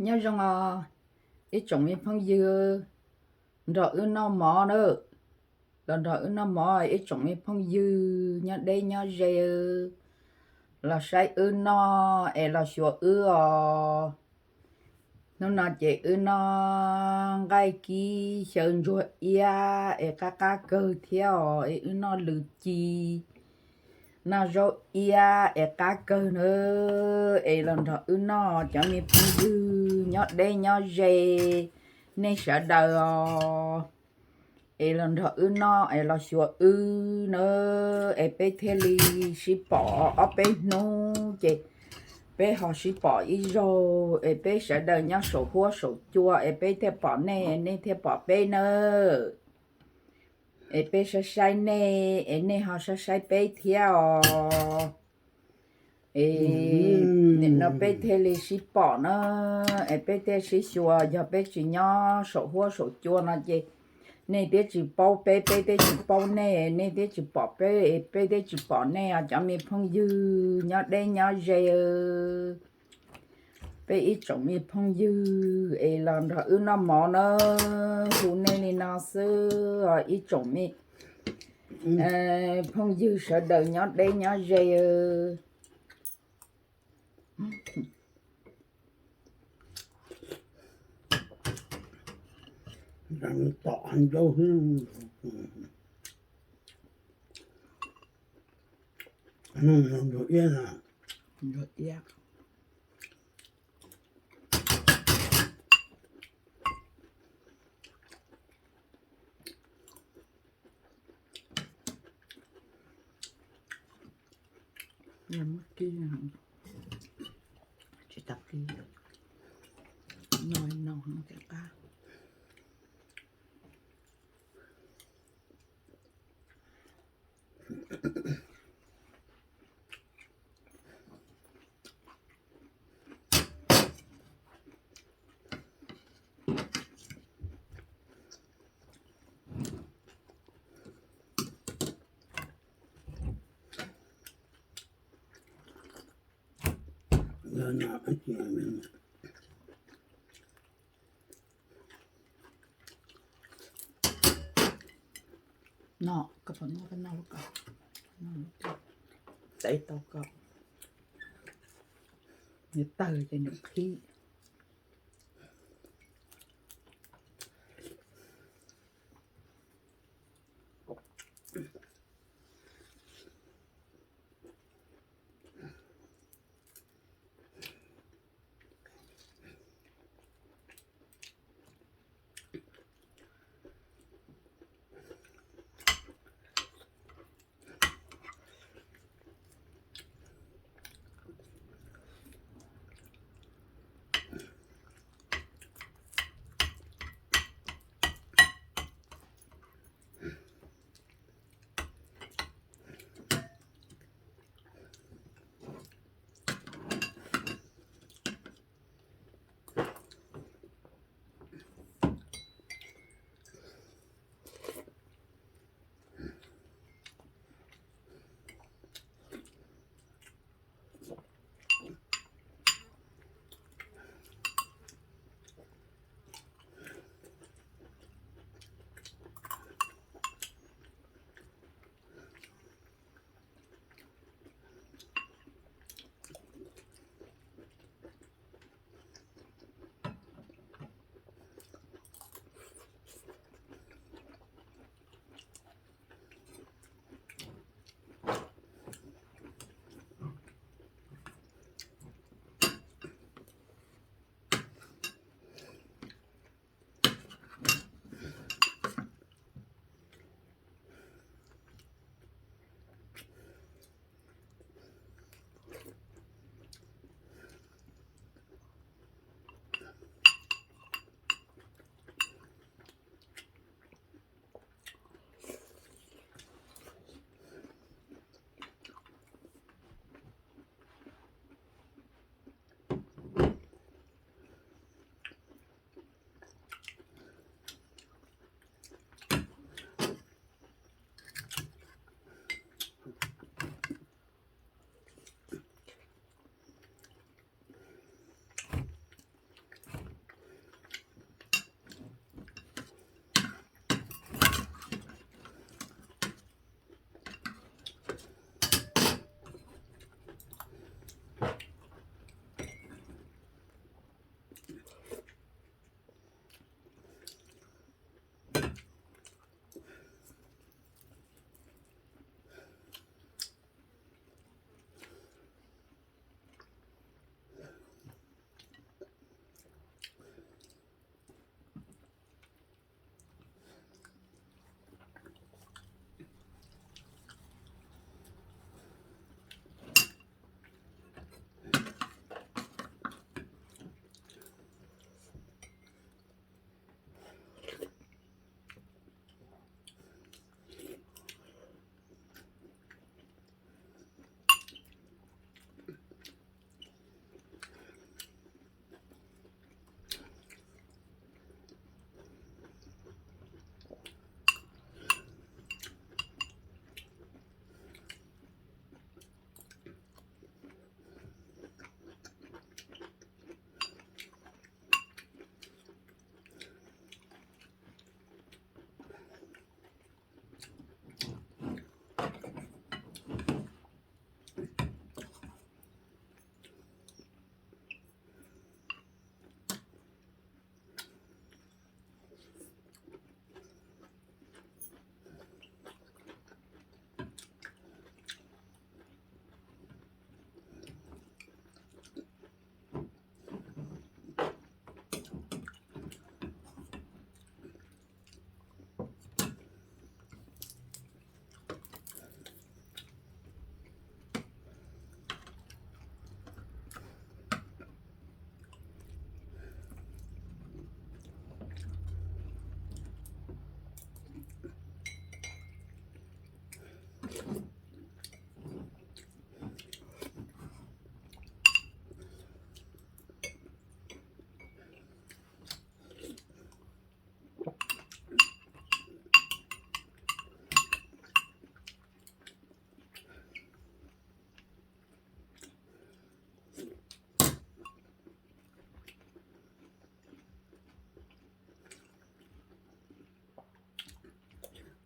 Nyob zoo os, ib tsoom me phooj ywg nrog wb noj mov na, los nrog wb noj mov ib tsoom me phooj ywg nyob deb nyob ze, los saib wb noj es los xyuas wb os. Hnub no ces wb noj nqaij kib xyaw ntsuag iab es qab qab kawg thiab os, es wb noj lws ci, noj zaub iab es qab kawg na, es los nrog wb noj cov me phooj ywg nyob deb nyob ze, nej sawv daws os, es los nrog wb noj es los xyuas wb na, es peb thiaj li sib pom ob peb hnub ces peb ho sib pom ib zaug es peb sawv daws nyob saum huab saum cua es peb thiaj pom nej, nej thiaj pom peb nawb. Es peb saib saib nej es nej ho saib saib peb thiab os. Es nim no peb thiaj li sib pom na, es peb thiaj sib xyuas, yog peb tsis nyob saum huab saum cua no ces nej thiaj tsis paub peb, peb thiaj tsis paub nej, nej thiaj tsis pom peb, peb thiaj tsis pom nej os cov me phooj ywg nyob deb nyob ze. Peb ib tsoom me phooj ywg es los nrog wb noj mov na, hu nej li no xwb os ib tsoom me phooj ywg sawv daws nyob deb nyob ze. Tom ntau, ntsuag iab na, ntsuag iab. Muab kib, tsis tau kib, no no ces qab. No, koj puas noj, koj noj lub ko, txav tau ko, nws tawg ces nws qhib.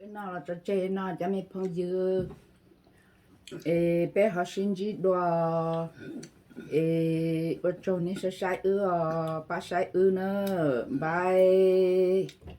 Wb noj los tso tseg no cov me phooj ywg, es peb ho sib ntsib dua, es ua tsaug nej saib saib wb os, pab saib wb na, bye.